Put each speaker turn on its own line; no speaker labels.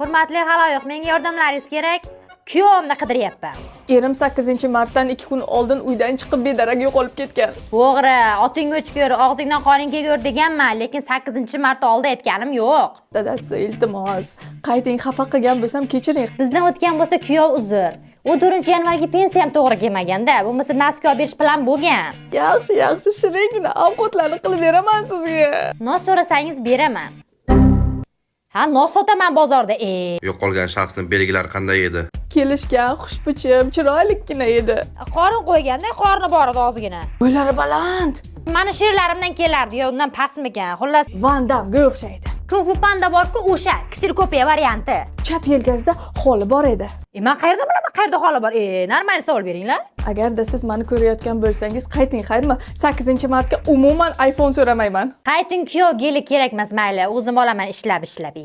Hurmatli xaloyiq, menga yordamlaringiz kerak. Kuyovimni qidiryapman.
Erim 8 martdan 2 kun oldin uydan chiqib, bedarak yo'qolib ketgan.
To'g'ri, oting o'chgur, og'zingdan qoning kelgur deganman, lekin 8 marta oldi aytganim yo'q.
Dadasi, iltimos, qayting, xafa qilgan bo'lsam, kechiring.
Bizdan o'tgan bo'lsa, kuyov, uzr. 14 yanvarga pensiyam to'g'ri kelmaganda, bo'lmasa носки olib berish plan bo'lgan.
Yaxshi, yaxshi, shiringina ovqatlarni qilib beraman sizga.
Nos so'rasangiz, beraman. Ha, nos sotaman bozorda.
Yo'qolgan shaxsning belgilari qanday edi?
Kelishgan, xushbichim, chiroylikkina edi.
Qorin qo'yganda, qorni bor edi ozgina.
Bo'ylari baland.
Mani she'rlarimdan kelardi, yo undan pastmikan. Xullas,
Van Damga o'xshaydi.
Kung Fu Panda bor-ku, o'sha ксерокопия varianti.
Chap yelkasida xoli bor edi.
Man qayerda bilaman qayerda xoli bor? Нормально savol beringlar.
Agarda siz mani ko'rayotgan bo'lsangiz, qayting, xayrmi? 8 martga umuman iPhone so'ramayman.
Qayting, kuyov, geli kerak emas, mayli, o'zim olaman ishlab ishlab.